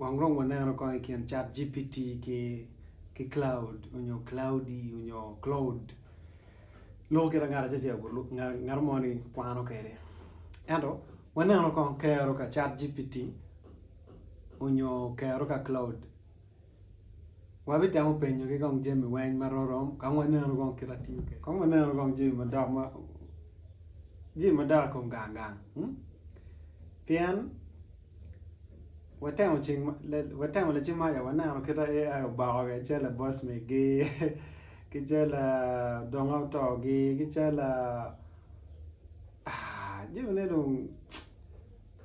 Kong dong waneno kong i kin cat GPT ki ki cloud onyo cloudy onyo cloud loko kit ma ngat acel acel ngat mo ni kwano kwede ento waneno kong kero ka cat GPT onyo kero ka cloud wabitemo penyogi kong jami weng ma rom kong waneno kong kit ma tiyo kwede kong waneno kong jami madok ma jami madok i kom gang gang pien Watemo ceng watemo lacen maca waneno kit ma AI obako kwede cal laboc megi ki cal donga otogi ki cal jamine dong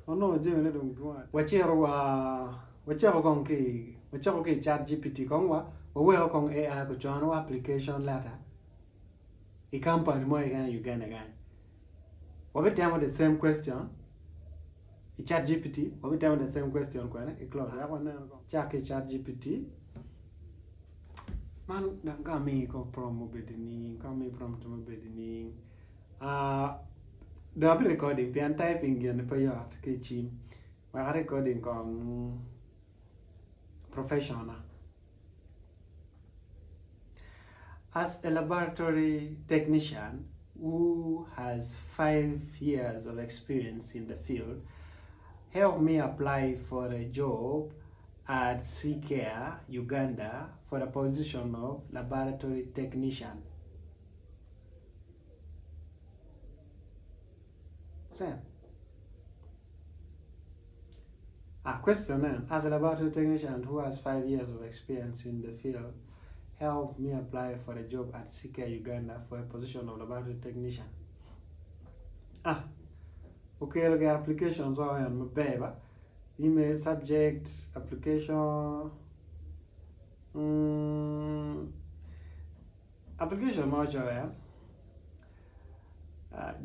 wanongo jamine dong dwong wacito wa wacako kong ki wacako ki i cat GPT kong wa waweko kong AI guconowa application letter i kampani mo keken i Uganda kany wabitemo the same question i cat GPT wabitemo the same question kwene i Claude wek wanen kong cak ki i cat GPT man dong ka amiyi kong prompt mubedo nining ka amiyi prompt mubedo nining dong abi recording pien typing gin-ni pe yot ki i cim wek a recording kong profession-na. As a laboratory technician who has 5 years of experience in the field, help me apply for a job at C-Care Uganda for the position of laboratory technician. Send. Ah, question en, as a laboratory technician who has 5 years of experience in the field, help me apply for a job at C-Care Uganda for a position of laboratory technician. Ah, okelo gin applications wa en maber ba. Email subject application mm, Application ma ocoyo en,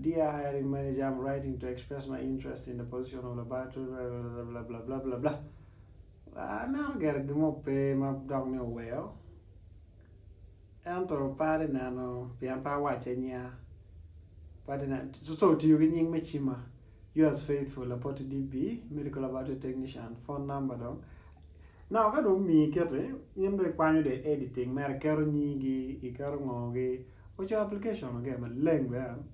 Dear hiring manager, I'm writing to express my interest in the position of laboratory bla bla bla bla bla bla. Aneno gire gin mo pe ma dok ni oweyo ento pe atye neno pien pe awacce nyinga pe atye neno so otiyo ki nying me cimma yours faithful Lapoti DB medical laboratory technician phone number dong Now ka dong omiyi kiti, in dong ikwanyo dong i editing mere iketo nyingi, iketo ngo gi, ocoyo application oge maleng bene,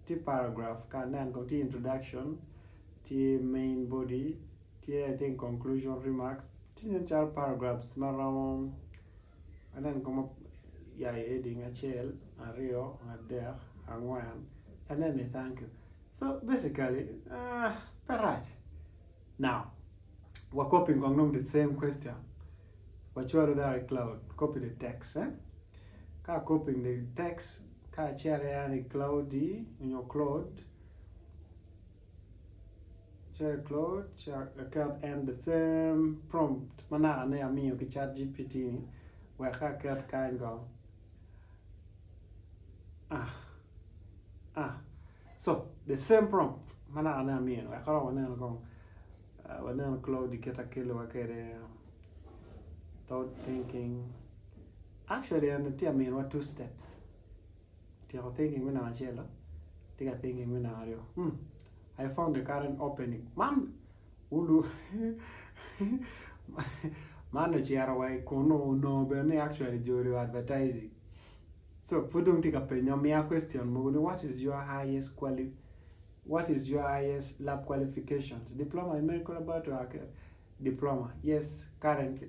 tye paragraph ka inen kong tye introduction, tye main body, tye I think conclusion remarks, tye nen calo paragraphs ma romo anen kong ma ya i heading acel, aryo, adek, angwen, anen ni thank you. So basically pe rac. Now, wa copying kong dong the same question, wacwalo dok i cloud, copy the text eh, ka a copying the text ka acito an i cloudy nyo cloud, acito i cloud ci aket en the same prompt ma naka ne amiyo ki cat GPT ni wek ka aket kany kong ah ah So the same prompt ma naka ne amiyo ni wek kong waneno kong waneno Claude kit ma kelo wa kwede thought thinking actually en tye ka miniwa two steps tyeko thinking me namba acel tye ka thinking me namba aryo I found the current opening man ulu man ocito wa i kunu onongo bene ni actually joni advertising. So pud dong tye ka penyo miya question mogo ni what is your highest quali what is your highest lab qualifications diploma in medical laboratory diploma yes currently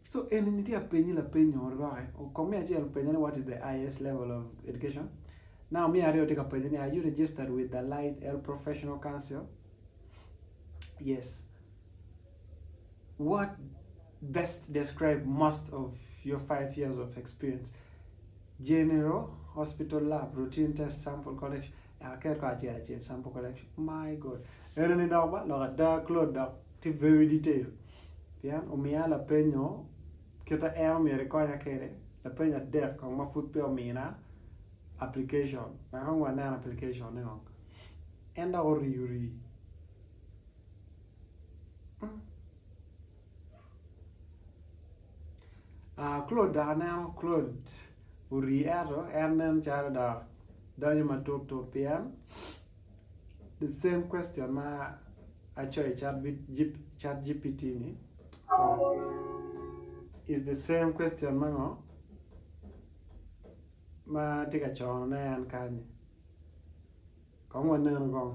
so eni ni tye ka penyi lapeny nyo kong me acel openye ni what is the highest level of education now me aryo tye ka penye ni are you registered with the allied health professional council yes what best describe most of your 5 years of experience general hospital lab routine test sample collection aket ko acel acel sample collection my god eno ni dok ba lok ada Claude dok tye very detail pien omiya lapenyo kita en omyero ikonya kwede lapeny adek kong ma pud peya omina application wek kong wanen application ni kong en dok oriyo rii Claude dok aneno Claude ori ento en nen calo dok donyo matut tut pien the same question ma acoyo i. Chat GPT ni so is the same question ma ngo ma atye ka cono ne en kany-nyi. Kong wanenu kong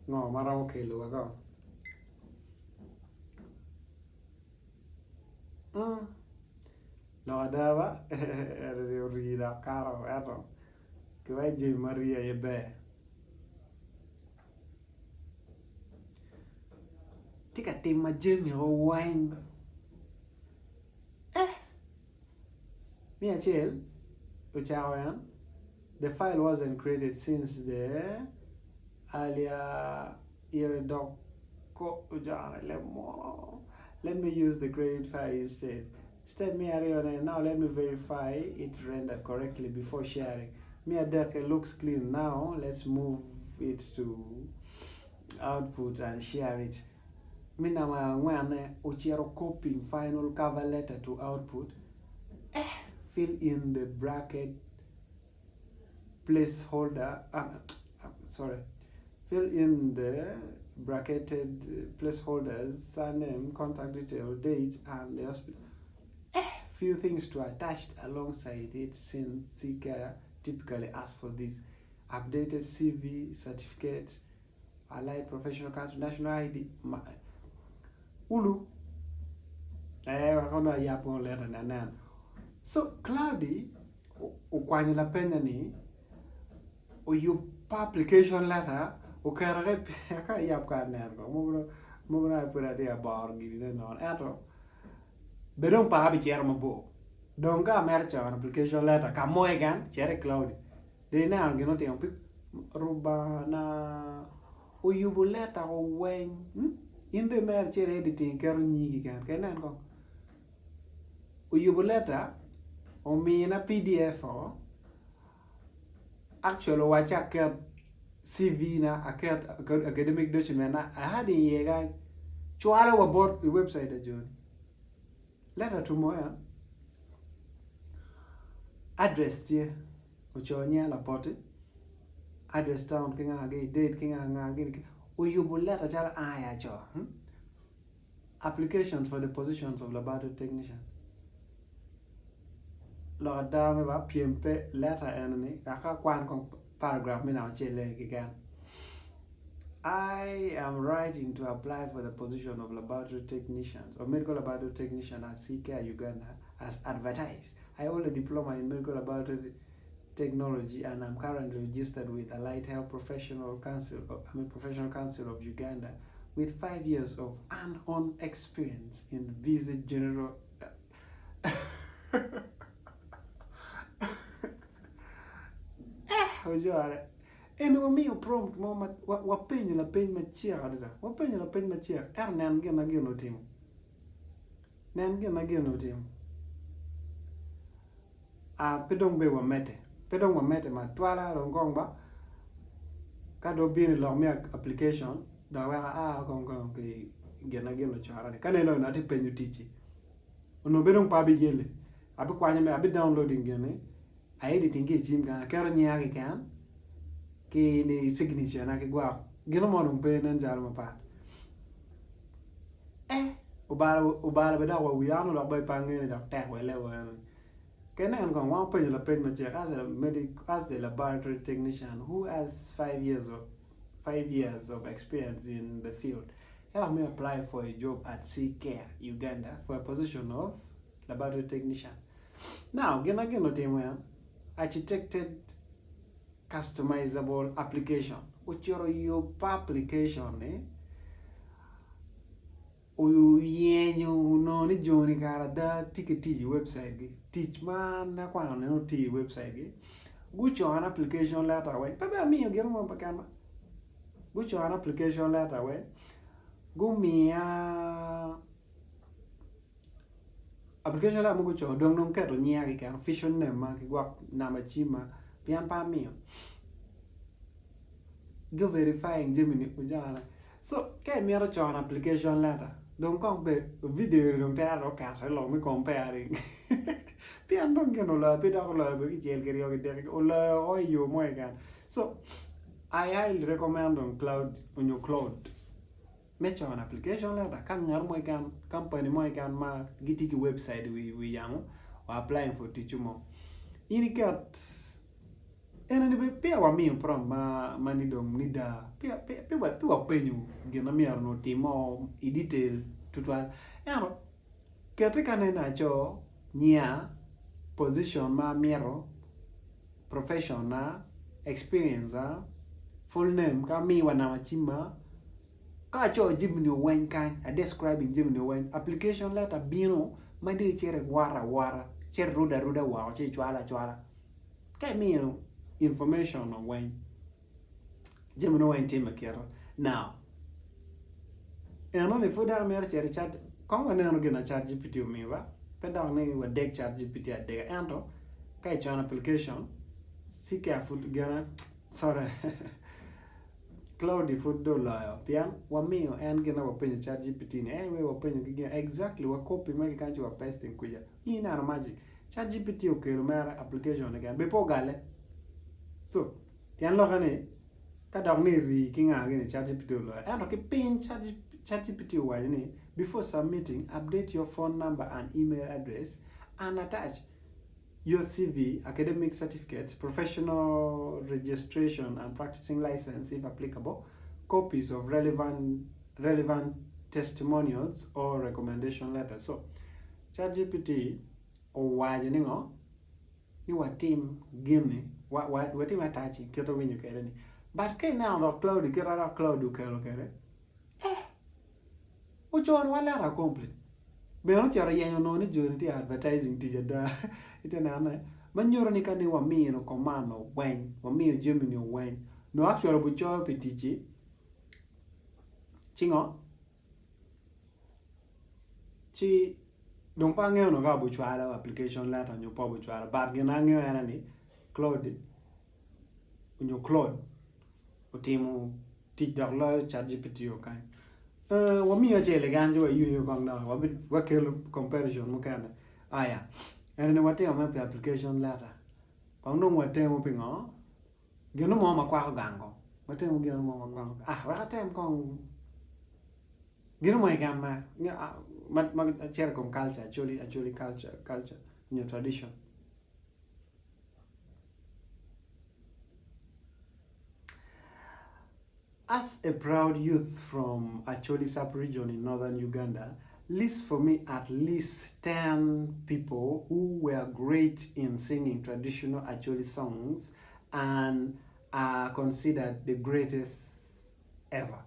ngo ma romo kelo wa kong. Mm. Lok ada ba eni orii dok kato ento kiwaco jami ma rii aye ber. Tye ka timo jami weng eh me acel ocako en the file wasn't created since the earlier let me use the credit file instead step me aryone now let me verify it rendered correctly before sharing me adek looks clean now let's move it to output and share it me namba angwenne ocito copying final cover letter to output eh fill in the bracket placeholder sorry fill in the bracketed placeholders surname contact detail date and the hospital eh few things to attach alongside it since C-Care typically ask for this updated CV certificate allied professional council national ID ulu eh wek onongo ayab kong leta ni anen so Claudi okwanyo lapenya ni oyub application letter oketo ka ayab ka aneno kong mogo nongo pud atye ka boro gini ne nono ento bed dong pe abicito mabor dong ka amito coyo application letter ka mo keken cit i Claudi dong ineno gin otimo pi Rubanga oyubo letter weng in dong imito icit i editing iketo nyingi keken ka inen kong Oyubo leta omina pdf o actually owacci aket CV na aket academic document na add iye kany cwalo wa bot i webcite pa joni leta otumo en address tye ocoyo nyinga lapoti address town ki nga gi date ki nga nga gini oyubo leta calo an aye aco. Applications for the positions of laboratory technician Lok ada me ba pyem pe leta eno ni wek akwan kong paragraph me namba acel-le keken I am writing to apply for the position of laboratory technician or medical laboratory technician at C-Care Uganda as advertised. I hold a diploma in medical laboratory technology and am currently registered with Allied Health Professional Council, I mean Professional Council of Uganda with 5 years of hand-on experience in busy general eh ojore eni wamiyo prompt mo ma wapenyo lapeny macek adada wapenyo lapeny macek ento nen gin ma gin otimo nen gin ma gin otimo Aa pe dong bene wamedde, pe dong wamedde matwala dong kong ba ka dong obino i lok me application dong wek aa kong kong ki gin ma gin ocora ni ka nen dong atye ka penyo ticci onongo bene dong pe abiyelle abikwanyo mere abi downloading gin-ni a editing ki i cim kany aketo nyinga keken ki ni signature na ki gwok gin mo dong pe nen calo mapat eh obalo obalo bene dok wa wiya an dok bene pe angeyo ni dok tek wa ilewa eno-ni. Ka inen kong, wan wapenyo lapeny macek, as a medic, as a laboratory technician who has 5 years of experience in the field, help me apply for a job at C-Care Uganda for a position of laboratory technician. Now, gin ma gin otimo en, architected customizable application, ocito oyubo application ni Oyenyo onongo ni joni kare ada tye ki tic i webcite gi, tic ma an akwano ni nongo tye i webcite gi, gucona application letter weng, pe bene amiyo gin mo keken ba, gucona application letter weng, gumiya application letter ma gucoyo dong dong keto nyinga keken official name ma ki gwok namba cimma pien pe amiyo, gu verifying jami ni ojana. So ka imito cono application letter dong kong bed video ni dong tere dong oketote lok me comparing pien dong gin oloyo pe dok oloyo bene kicel kiryo kidek oloyo woko i yo mo keken so I highly recommend dong cloud onyo cloud. Me cono application letter ka ngat mo keken company mo keken ma gitye ki website i wi yamo wa applying for ticwu mo in iket eni ni bene peya wamiyo prompt ma ni dong ni da pe wapenyo gin ma myero onongo otim o i detail tutwal ento kete ka nen aco nyiya position ma amito profession na experience na full name ka amiyo wa namba cim na ka aco jami ni weng kany a describing jami ni weng application letter bino ma dong icito iwoto awota icito irudo aruda woko ci icwalo acwala ka imiyo information ni weng jami ni weng timme kito now eno ni pud dok imito cito i cat kong wanenu gin ma cat gpt omiyo ba pe dok ni wadek cat gpt adeka ento ka icono application ci careful gine sorry Claude pud dong oloyo pien wamiyo en gin ma wapenyo cat gpt ni en aye wapenyo ki gin exactly wa copy magi kany ci wa pasting kuca in ineno magic cat gpt okelo mere application keken bene pe ogale so tyen lokke ni Ka dok ni rii ki nga gini ChatGPT oloyo. Ento ki piny ChatGPT owaco ni before submitting update your phone number and email address and attach your CV, academic certificates, professional registration and practicing license if applicable, copies of relevant relevant testimonials or recommendation letters. So ChatGPT owaco ni ngo? ni watim gin-ni, watim attaching kit ma winyo kwede ni. But ka ineno dok Claudio kit ma dok Claudio okelo kwede, eh, ocono wa letter complete. Bene ocito oyenyo onongo ni joni tye advertising tic ada, ite nene, ma nyuto ni ka ni wamino command weng, wamiyo jami ni weng, nongo actually obicoyo pi ticci, ci ngo? Ci dong pe angeyo nongo ka obucwalo application letter nyo pe obucwalo but gin ma angeyo en aye ni Claude nyo Claude otimo tic dok loyo cat gpt kany wamiyo acel keken ci wayweyo kong dok wakelo comparison mukene aya eni watimo mere pi application letter kong dong watemo pingo Gin mo ma kwako gang kong. Watemo gin mo ma kwako gang. Ah, wek atem kong gin mo keken ma ma ma cito i kom culture, actually, actually culture, culture nyo tradition. As a proud youth from Acholi sub-region in northern Uganda, list for me at least 10 people who were great in singing traditional Acholi songs and are considered the greatest ever.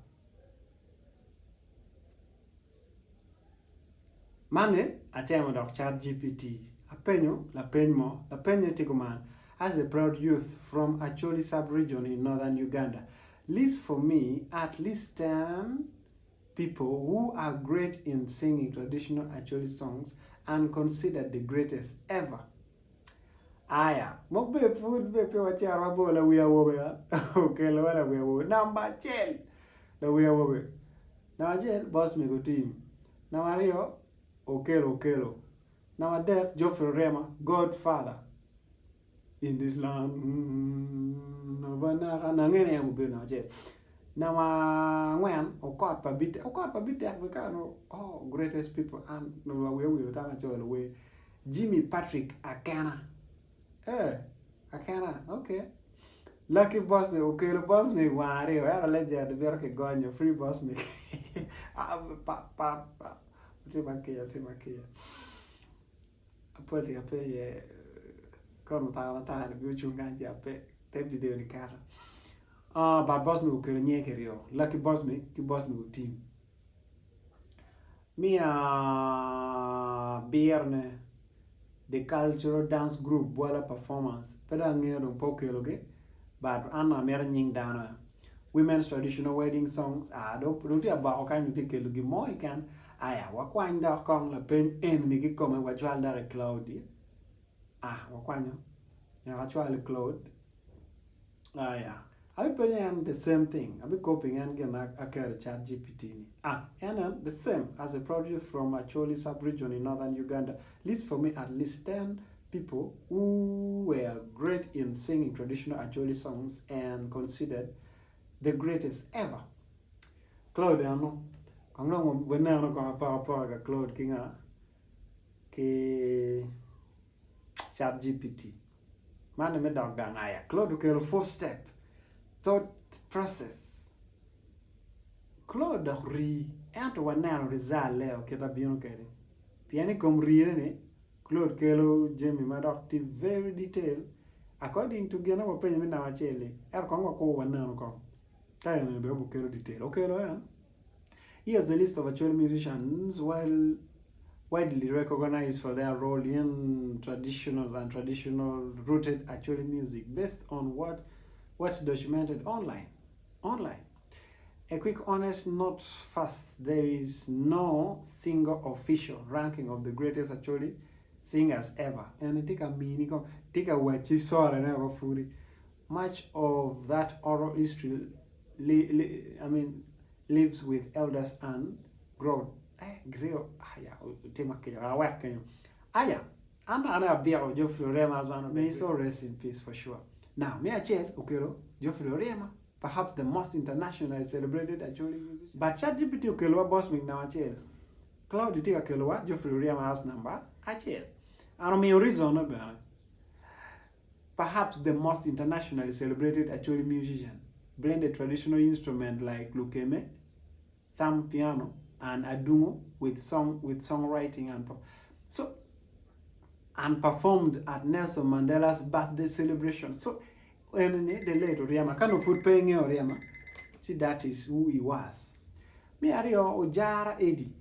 Man ni atemo dok chat GPT apenyo lapeny mo, lapenye tye kuman, As a proud youth from Acholi sub-region in northern Uganda, list for me at least 10 people who are great in singing traditional Acholi songs and considered the greatest ever. Aya, mo be pud be pe wacito mabor lawi awobe okelowa lawi awobe namba acel lawi awobe namba acel boss mego team namba aryo okelo okelo namba adek Geoffrey Oryema God father in this land of anaka ange ni en obedo namba acel namba angwen okot pa Bitek okot pa Bitek be kare oh greatest people an wiya owil tam acoyo wer Jimmy Patrick Akena eh Akena ok Lucky Bosmic okelo Bosmic wang aryo ento legend mito kigonyo free Bosmic pa pa pa tye ma kica tye ma kica apol ape iye kono mutoka matar ni bino cung kany ci ape te video ni kato but Bosmic okelo nyinge kiryo Lucky Bosmic ki Bosmic Otim. Me abirone, The Cultural Dance Group Bwala Performance, pe dong angeyo dong pe okelogi but an dong amito nying dano eno. Women's Traditional Wedding Songs, aa dong tye aboko kany dong tye ka kelo gin mo keken, aya wakwany dok kong lapeny eni kikome wacwal dok i cloud, aa wakwanyo nyaka acwal i cloud. Aya, abipenyo en the same thing, abi copying en gin ma aketo i chat GPT ni. Ah, en en the same as a proud youth from Acholi sub-region in northern Uganda, list for me at least 10 people who were great in singing traditional Acholi songs and considered the greatest ever. Claude eno. Kong dong waneno kong apokapoka ka Claude ki nga? Ki Chat GPT. Man ni me dok gang aya. Claude okelo four step thought process. Claude dok rii ento waneno result-le kit ma bino kwede. Pien i kom riine ni Claude kelo jami ma dok tye very detail according to gin ma wapenyo me namba acel-li ento kong wakur wanenu kong ka eni bene obikelo detail. Okelo en. Here's the list of Acholi musicians while widely recognized for their role in traditional and traditional rooted Acholi music based on what what's documented online. Online. A quick honest note first, there is no single official ranking of the greatest Acholi singers ever. En tye ka mini kong, tye ka wacci sore-ne woko pudi. Much of that oral history li, li, I mean, lives with elders and grow. Eh, grill, aya, tye ma kica, awek kenyo. Aya, an dok aneno abyeko Geoffrey Oryema as one of the May he so rest in peace for sure. Now, me acel okelo Geoffrey Oryema, perhaps the most internationally celebrated Acholi musician. But ChatGPT okelowa Bosmic namba acel. Claude tye ka kelowa Geoffrey Oryema as namba acel. An omiyo reason ne bene. Perhaps the most internationally celebrated Acholi musician, blended traditional instrument like lukeme, thumb piano, and adungu with song with songwriting and so and performed at Nelson Mandela's birthday celebration. So en ni the late Oryema ka nongo pud pe ingeyo Oryema ci that is who he was. Me aryo Ojara Eddie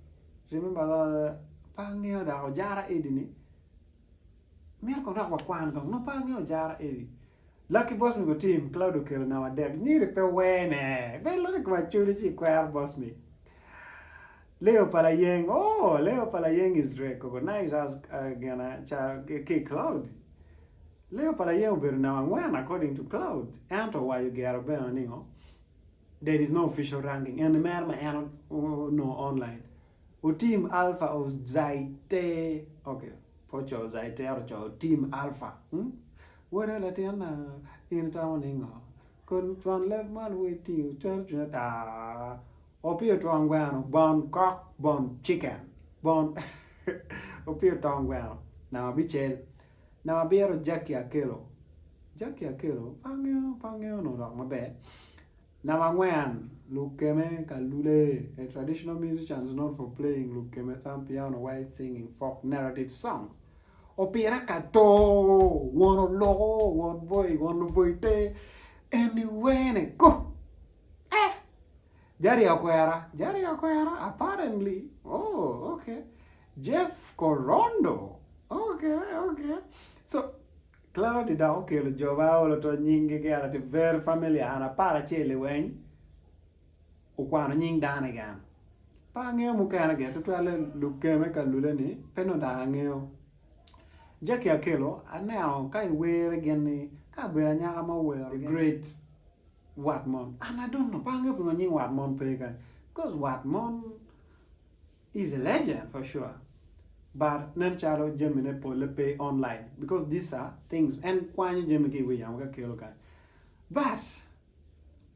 remember uh, pe angeyo dok Ojara Eddie ni myero kong dok wakwan kong nongo pe angeyo Ojara Eddie. Lucky Bosmic otim Cloud okelo namba adek nyiri pe wene pe iloko i kom Acholi ci ikwero Bosmic. Leo pa Layeng oh Leo pa Layeng is recognized as uh, gina ca ki Cloud. Leo pa Layeng obedo namba angwen according to Cloud ento owaco gero bene ningo there is no official ranking eni mere ma en onongo online. Otim Alpha Ozaite okay pe ocoyo Ozaite ento ocoyo Otim Alpha hmm? Woda latinna in itamo ningo Kodi twon leb man wa itingo cwero cwinya ata Opiyo twon gweno bon kok bon chicken bon opiyo tong gweno namba abicel namba abiro Jackie Akello Jackie Akello pe angeyo pe angeyo onongo dok maber namba angwen Lukeme Kalule a traditional musician known for playing lukeme thumb piano while singing folk narrative songs opira kato won oloko won boy won luboi te eni wene ko eh Jari Okwera Jari Okwera apparently oh okay Jeff Korondo okay okay so Cloudy dok okelo jo ma olo to nyinggi gire tye very familiar and 11 weng okwano nying dano keken. Pe angeyo mukene gire tutwalle lukeme ka lule ni pe nongo dok angeyo. Jackie Akello aneno ka iwere gin ni ka obedo anyaka ma owero the great wat mon and I don't know pe angeyo pingo nying wat mon pe kany because wat mon is a legend for sure but nen calo jamine polle pe online because these are things en kwanyo jami ki i wi yamo ka kelo kany but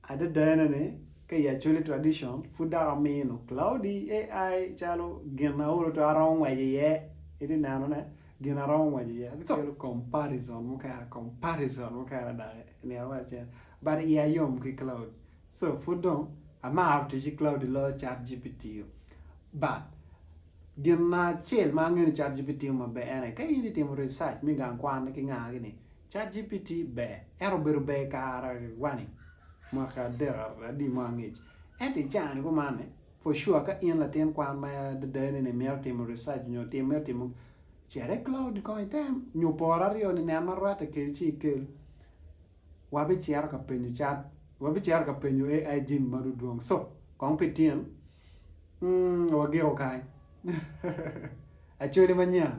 adada ene ni ka i Acholi tradition pud dok amino Cloudy AI calo gin ma olo to aromo ngwec iye itye neno ne gin aromo ngwec iye so comparison mukene comparison mukene dok i nino me acel but iya yom ki Cloudy So pud dong amaro tic ki Claude loyo Chat GPT but gin acel ma angeyo ni Chat GPT timo maber en aye ka in itimo research me gang kwan ki nga gini Chat GPT ber ento obedo ber kare wani mwaka adek adi mo angec ento i caa ni kuman ni for sure ka in latin kwan ma adada ni mito timo research nyo mito timo cit i Claude kong item nyo por aryo ni nen ma rwatte kedi ci ikel. Wabicito ka penyo cat, wabicito ka penyo AI jami ma dwong. So, kong pi tyen, mm, wagiko kany. Acholi manyen.